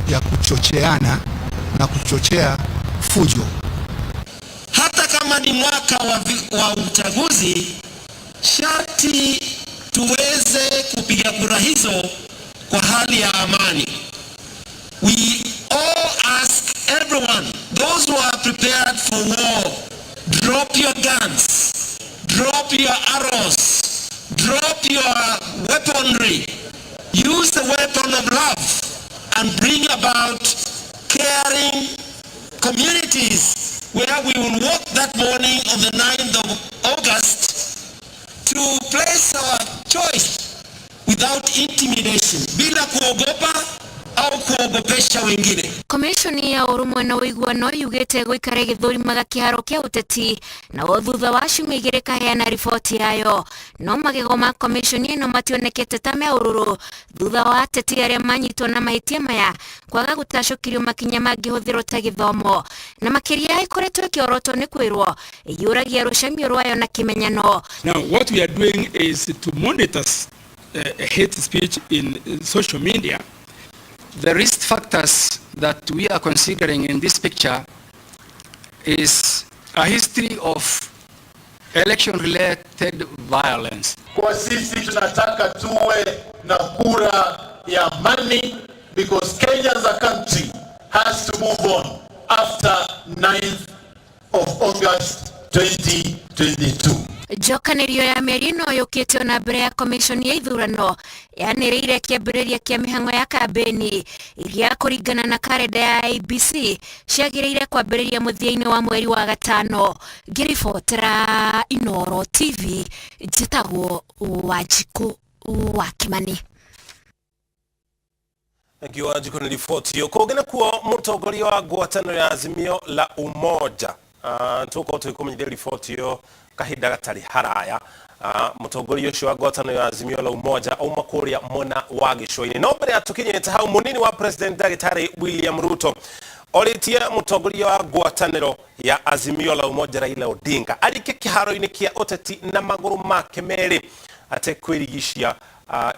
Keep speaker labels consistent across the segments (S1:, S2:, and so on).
S1: Ya kuchocheana na kuchochea fujo.
S2: Hata kama ni mwaka wa uchaguzi, sharti tuweze kupiga kura hizo kwa hali ya amani. We all ask everyone, those who are prepared for war, drop your guns, drop your arrows, drop your weaponry, use the weapon of love and bring about caring communities where we will walk that morning of the 9th of August to place our choice without intimidation, bila kuogopa au kuogopesha wengine.
S3: Komishoni ya ũrũmwe na ũiguano yugĩte gũikara ĩgĩthũrimaga kĩharo kĩa ũteti na o thutha wa ciumia igĩrĩ kaheana riboti yayo, no magego ma komishoni ĩno mationekete ta me ũrũrũ thutha wa ateti arĩa manyitwo na mahĩtia maya kwaga gũtacũkĩrio makinya mangĩhũthĩrwo ta gĩthomo, na makĩria ĩkoretwo ĩkĩorotwo nĩ kwĩrwo ĩiyũragia rũcemio rwayo na kĩmenyano.
S4: Now, what we are doing is to monitor hate speech in social media.
S5: The risk factors that we are considering in this picture is a history of election-related violence.
S6: Kwa sisi tunataka tuwe na kura ya amani because Kenya as a country has to move on after 9th of August 2022.
S3: Njokanĩrio ya mĩario ĩno yũkĩte ona mbere ya komishoni ya ithurano yanĩrĩire kĩambĩrĩria kĩa mĩhang'o ya kambĩni iria kũringana na karenda ya IEBC ciagĩrĩire kwambĩrĩria mũthia-inĩ wa mweri wa gatano. Ngĩribotera Inoro TV, njĩtagwo Wanjikũ wa Kimani.
S7: Thank you, Wanjikũ, nĩ riboti iyo. Kũngĩ nakuo, mũtongoria wa ngwatanĩro ya Azimio la Umoja, tũgũkorwo tũgĩkũmenyithia riboti ĩyo kahinda gatarĩ haraya. Mũtongoria ũcio wa ngwatanĩro ya Azimio la Umoja auma kũrĩa mwena wa gĩcũa-inĩ. No mbere ya tũkinyĩte hau, mũnini wa president Ndagĩtarĩ William Ruto orĩtie mũtongoria wa ngwatanĩro ya Azimio la Umoja Raila Odinga arike kĩharo-inĩ kĩa ũteti na magũrũ make merĩ atekwĩrigicia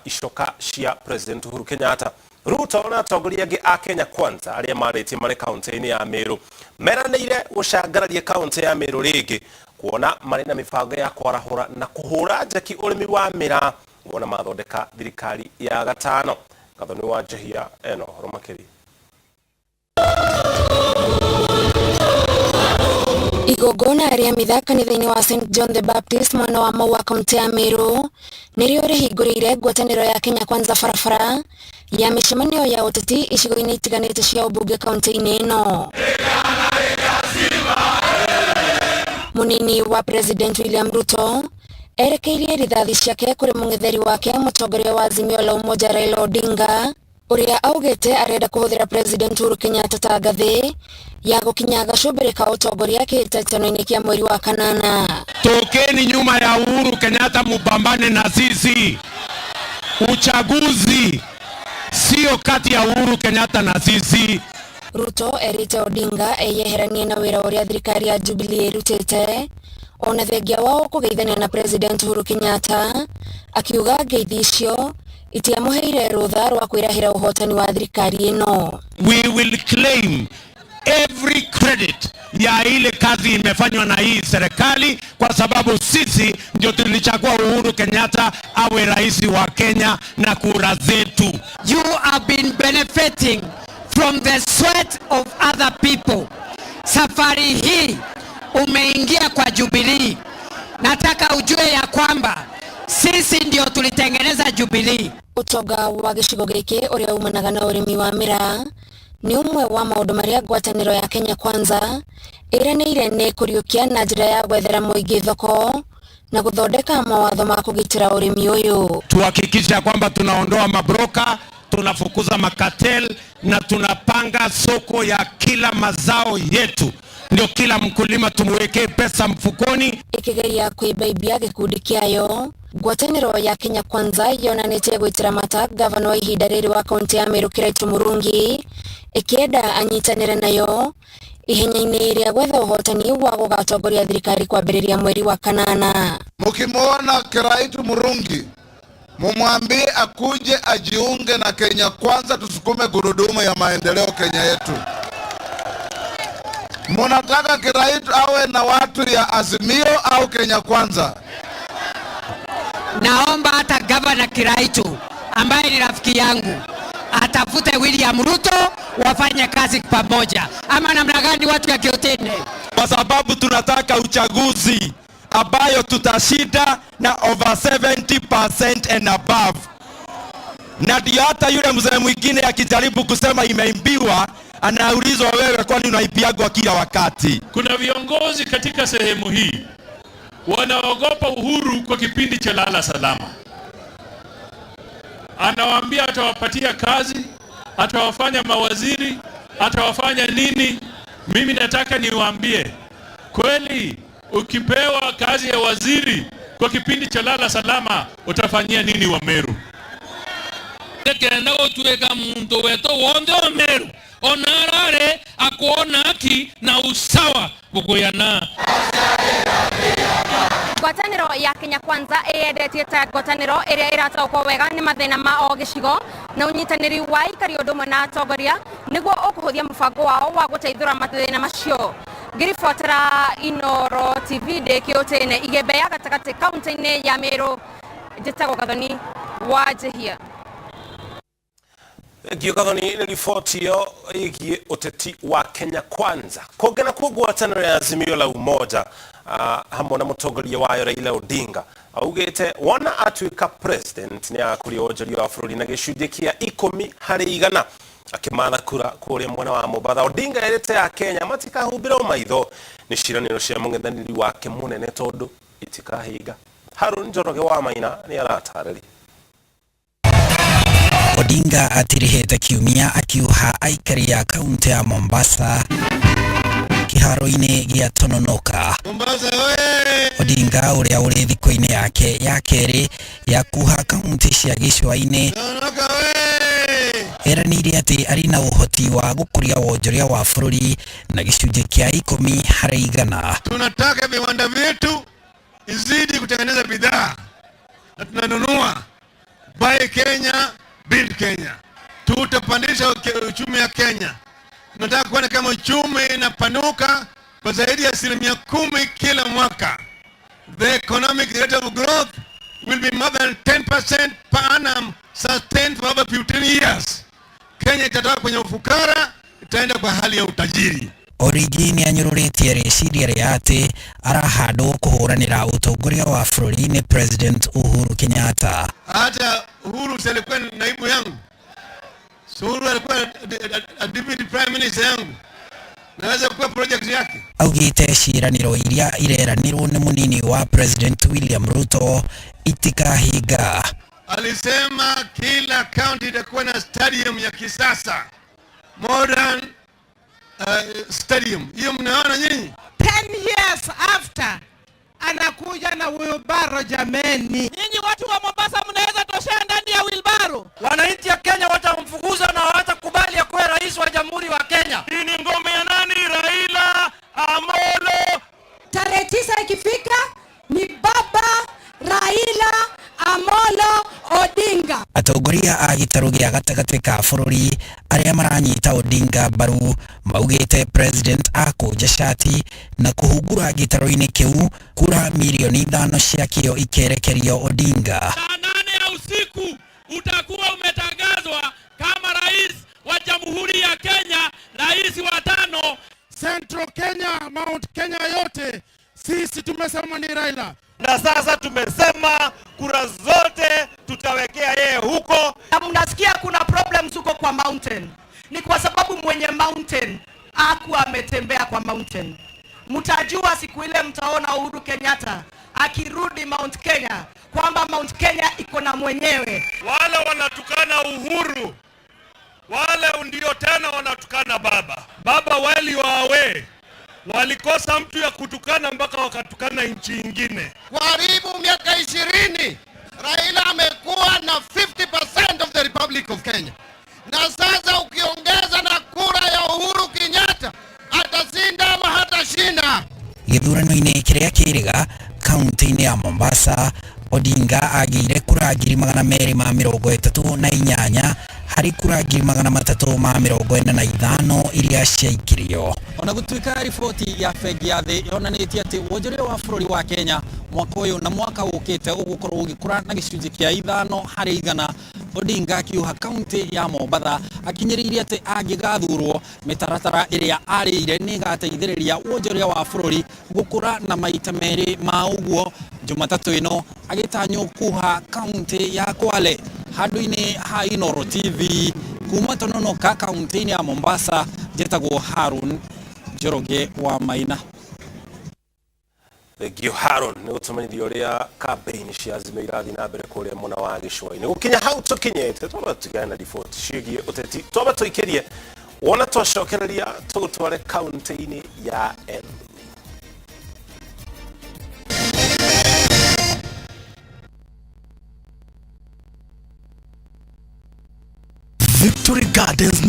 S7: icoka cia President Uhuru Kenyatta. Ruto na atongoria angĩ a Kenya Kwanza arĩa marĩtie marĩ kaunti-inĩ ya Meru meranĩire gũcangararia kaunti ya Meru rĩngĩ, kuona marĩ na mĩbango ya kwarahũra na kũhũra njeki ũrĩmi wa mĩraa kuona mathondeka thirikari ya gatano. Gathoni wa Njehia eno ũhoro makĩria.
S8: Igongona rĩa mitha kanitha-inĩ wa St John the Baptist mwena wa Maua, kaunti ya Meru, nĩrĩo rĩhingũrĩire ngwatanĩro ya Kenya Kwanza barabara ya mĩcemanio ya ũteti icigo-inĩ itiganĩte cia ũmbunge kaunti-inĩ ĩno. Mũnini wa President William Ruto erekeirie rithathi ciake kũrĩ mũng'etheri wake, mũtongoria wa Azimio la Umoja Raila Odinga, ũrĩa augĩte arenda kũhũthĩra President Uhuru Kenyatta ta ngathĩ ya gũkinya gacũmbĩrĩ ka ũtongoria kĩhĩtahĩtano-inĩ kĩa mweri wa kanana.
S9: Tokeni nyuma ya Uhuru Kenyatta, mupambane na sisi. Uchaguzi sio kati ya Uhuru Kenyatta na sisi.
S8: Ruto erĩte Odinga eyeheranie na wĩra ũrĩa thirikari ya Jubilee ĩrutĩte ona thengia wao kũgeithania na President Uhuru Kenyatta, akiuga ngeithi icio itiamũheire rũtha rwa kwĩrahĩra ũhotani wa thirikari ĩno.
S9: We will claim every credit ya ile kazi imefanywa na hii serikali, kwa sababu sisi ndio tulichagua Uhuru Kenyatta awe rais wa Kenya na kura zetu.
S10: You have been benefiting from the sweat of other people. Safari hii umeingia kwa Jubilee. Nataka ujue ya kwamba sisi ndio tulitengeneza Jubilee.
S8: Ũtonga wa gĩcigo gĩkĩ ũrĩa umanaga na ũrĩmi wa mĩraa nĩ ũmwe wa maũndũ marĩa ngwatanĩro ya Kenya Kwanza ĩranĩire nĩ kũriũkia na njĩra ya gwethera mũingĩ thoko na gũthondeka mawatho ma kũgitĩra ũrĩmi ũyũ.
S9: Tuhakikisha kwamba tunaondoa mabroka, tunafukuza macartel na tunapanga soko ya kila mazao yetu, ndio kila mkulima tumwekee pesa mfukoni.
S8: Ĩkĩgeria kwĩmbaimbia gĩkundi kĩayo, ngwatanĩro ya Kenya Kwanza yonanĩtie gwĩtĩra mata gavana wa ihinda rĩrĩ wa kaunti ya Meru Kiraitu Murungi, ĩkĩenda anyitanĩre nayo ihenya-inĩ rĩa gwetha ũhotani wa gũgatongoria thirikari kwambĩrĩria mweri wa kanana.
S11: Mukimwona Kiraitu Murungi Mumwambie akuje ajiunge na Kenya Kwanza, tusukume gurudumu ya maendeleo Kenya yetu. Munataka Kiraitu awe na watu ya Azimio au Kenya Kwanza?
S10: Naomba hata gavana Kiraitu ambaye ni rafiki yangu atafute William Ruto wafanye kazi pamoja, ama namna gani, watu ya Kiotene?
S9: Kwa sababu tunataka uchaguzi ambayo tutashinda na over 70% and above, na ndio hata yule mzee mwingine akijaribu kusema imeibiwa, anaulizwa wewe, kwani unaibiagwa kila wakati?
S12: Kuna viongozi katika sehemu hii wanaogopa Uhuru kwa kipindi cha lala salama. Anawaambia atawapatia kazi, atawafanya mawaziri, atawafanya nini. Mimi nataka niwaambie kweli, ukipewa kazi ya waziri kwa kipindi cha lala salama, utafanyia nini wa Meru?
S13: Kenda gutuika muntu wetu wonthe o Meru ona arare akuona haki na usawa gukuyana.
S14: Ngwatanĩro ya Kenya Kwanza ĩyendetie ta ngwatanĩro ĩrĩa ĩrataũkwo wega nĩ mathĩna ma o gĩcigo na ũnyitanĩri wa aikari ũndũ ũmwe na atongoria nĩguo ũkũhũthia mũbango wao wa gũteithũra mathĩna macio. Ngĩribotera Inooro TV ndĩ Kĩũtĩne Igembe ya gatagatĩ kaunti-inĩ ya Meru, njĩtagwo Gathoni wa Njihia.
S7: Thengio Gathoni nĩ riboti ĩyo ĩgiĩ ũteti wa Kenya Kwanza. Kũngĩ nakuo ngwatanĩro ya Azimio la Umoja hamwe na mũtongoria wayo Raila Odinga augĩte wona atuĩka president nĩ agakũria wonjoria wa bũrũri na gĩcunjĩ kĩa 10%. Akĩmatha kura kũrĩa mwena wa Mombatha, Odinga erĩte Akenya matikahumbĩrwo maitho nĩ ciĩranĩro cia mũng'ethanĩri wake mũnene tondũ itikahinga. Harun Njoroge wa Maina nĩ aratarĩria.
S15: Odinga atirihĩte kiumia akiuha aikari a kaunti ya Mombasa kĩharo-inĩ gĩa Tononoka.
S11: Mombasa oye!
S15: Odinga ũrĩa ũrĩ thikũ-inĩ yake ya kerĩ ya kuha kaunti cia gĩcũa-inĩ
S11: Tononoka oye!
S15: eranĩire atĩ arĩ na ũhoti wa gũkũria wonjoria wa bũrũri na gĩcunjĩ kĩa 10%.
S11: Tunataka viwanda vyetu izidi kutengeneza bidhaa na tunanunua. Buy Kenya, build Kenya. Tutapandisha uchumi ya Kenya. Tunataka kuona kama uchumi inapanuka kwa zaidi ya 10% kila mwaka. The economic rate of growth will be more than 10% per annum sustained for over 15 years. Kenya itatoka kwenye ufukara itaenda kwa hali ya utajiri.
S15: Origi nĩ anyũrũrĩtie rĩciria rĩa atĩ arahandwo kũhũranĩra ũtongoria wa bũrũri nĩ President Uhuru Kenyatta.
S11: Hata Uhuru si alikuwa naibu yangu? Si Uhuru alikuwa a deputy prime minister yangu? Naweza kuwa project yake.
S15: Augĩte ciĩranĩro iria ireranĩrwo nĩ mũnini wa President William Ruto itikahinga.
S11: Alisema kila county itakuwa na stadium ya kisasa, modern stadium. Hiyo mnaona nyinyi?
S16: 10 years after anakuja na wheelbarrow jameni.
S17: Nyinyi watu wa Mombasa mnaweza toshea ndani ya wheelbarrow.
S18: Wananchi ya Kenya watamfukuza na hawatakubali akuwe rais wa Jamhuri wa Kenya.
S19: Hii ni ngome ya nani? Raila Amolo.
S20: Tarehe 9 ikifika ni baba Raila Amolo Odinga.
S15: Atongoria a gĩtarũ gĩa gatagatĩ ka bũrũri arĩa maranyita Odinga mbaru maugĩte president akũnja cati na kũhungura gĩtarũ-inĩ kĩu kura mirioni 5 cia kĩo ikerekerio Odinga.
S13: Saa 8 ya usiku utakuwa umetangazwa kama rais wa Jamhuri ya Kenya, rais wa 5.
S21: Central Kenya, Mount Kenya yote sisi tumesema ni Raila.
S19: Na sasa tumesema kura zote tutawekea yeye huko.
S22: Na mnasikia kuna problems huko kwa mountain. Ni kwa sababu mwenye mountain hakuwa ametembea kwa mountain. Mtajua siku ile mtaona Uhuru Kenyatta akirudi Mount Kenya kwamba Mount Kenya iko na mwenyewe.
S19: Wale wanatukana Uhuru, wale ndio tena wanatukana baba. Baba wali wawe walikosa mtu ya kutukana mpaka wakatukana nchi nyingine.
S23: Karibu miaka 20 Raila amekuwa na 50% of the Republic of Kenya, na sasa ukiongeza na kura ya Uhuru Kenyatta atashinda ama hatashinda?
S15: Gĩthurano-inĩ kĩrĩa kĩrĩga kaunti-inĩ ya Mombasa. Odinga agĩire kura 238,000 harĩ kura 345,000 iria ciaikirio.
S1: Ona gutuika riboti ya bengi ya thĩ yonanĩtie atĩ wonjoria wa bũrũri wa Kenya mwaka ũyũ na mwaka ũkĩte ũgũkorwo ũgĩkũra na gĩcunjĩ kĩa 5%, Odinga akiuha kaunti ya Mombatha akinyĩrĩirie atĩ angĩgathurwo mĩtaratara ĩrĩa arĩire nĩ ĩgateithĩrĩria wonjoria wa bũrũri gũkũra na maita merĩ ma ũguo. Jumatatũ ĩno agĩtanywo kuha kaunti ya Kwale handũ-inĩ ha Inooro TV kuma Tononoka kaunti-inĩ ya Mombasa. Njĩtagwo Harun Njoroge wa Maina.
S7: Thengio Haron nĩ gũtũmenyithia ũrĩa campaign cia Azimio irathiĩ na mbere kũrĩa mwena wa gĩcũa-inĩ. Gũkinya hau tũkinyĩte twamba tũtigane na riboti ciĩgiĩ ũteti, twamba tũikĩrie wona twacokereria tũgũtware kaunti-inĩ ya Embu.
S2: Victory Gardens.